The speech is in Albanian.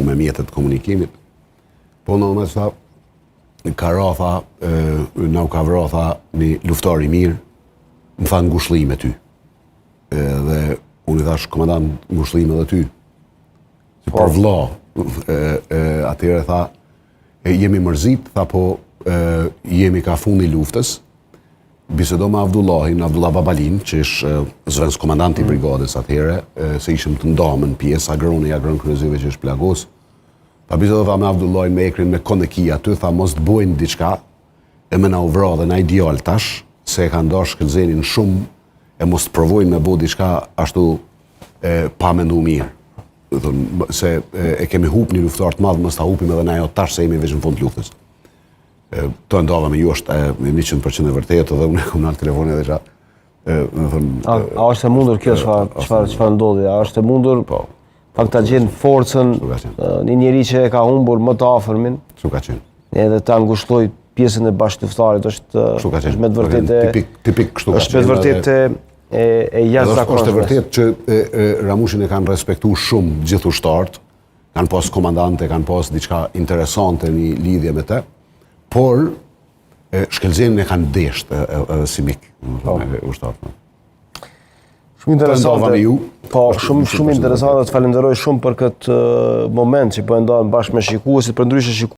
me mjetet e komunikimit. Po në me tha, ka ra, tha, na u ka vra, tha, një luftar i mirë, më tha ngushllime ty. Dhe unë i thash, komandant, ngushllime edhe ty. Si po. për vlla, e, e, atëherë tha, e, jemi mërzit, tha po, e, jemi ka fundi i luftës, bisedo me Avdullahin, Avdullah Babalin, që ish zëvendëskomandant i mm. brigadës atëherë, se ishim të ndamë në pjesë, Agroni, Agron Kryeziu që është plagos. Tha bisedo tha me Avdullahin, me Ekrin, me kon e ki aty, tha mos të bojnë diçka, e me na u vra dhe naj djalë tash, se e kanë dashtë Shkëlzenin shumë, e mos të provojnë me bo diçka ashtu e, pa mendu mirë. Do thonë, se e, e kemi hup një luftar të madh, mos ta hupim edhe na jo tash se jemi veç në fund të luftës. E, to e ndava me ju është e, 100% e vërtetë dhe unë e kom nalë telefonin edhe qa, e, do thonë, A, a është e mundur kjo çfarë çfarë çfarë ndodhi? A është e mundur po, pak ta gjen forcën Kështu ka qenë. ë, një njeri që e ka humbur më të afërmin, kështu ka qenë. edhe ta ngushlloj pjesën e bashkëluftëtarit është Kështu ka qenë. është me të vërtetë Tipik, tipik kështu ka është me të qenë vërtetë e e Edhe jashtëzakonshme. Është e vërtetë që e, e, Ramushin e kanë respektu shumë gjithë ushtarët, kanë pas komandante, kanë pas diçka interesante një lidhje me te, por e, Shkëlzenin e kanë desht edhe si mik, Po. e, ushtarët. Shumë interesante. ndava me ju. Po, Është shumë shumë shumë interesante. Të falenderoj shumë për këtë moment që po e ndajmë bashkë me shikuesit, përndryshe shikuesit.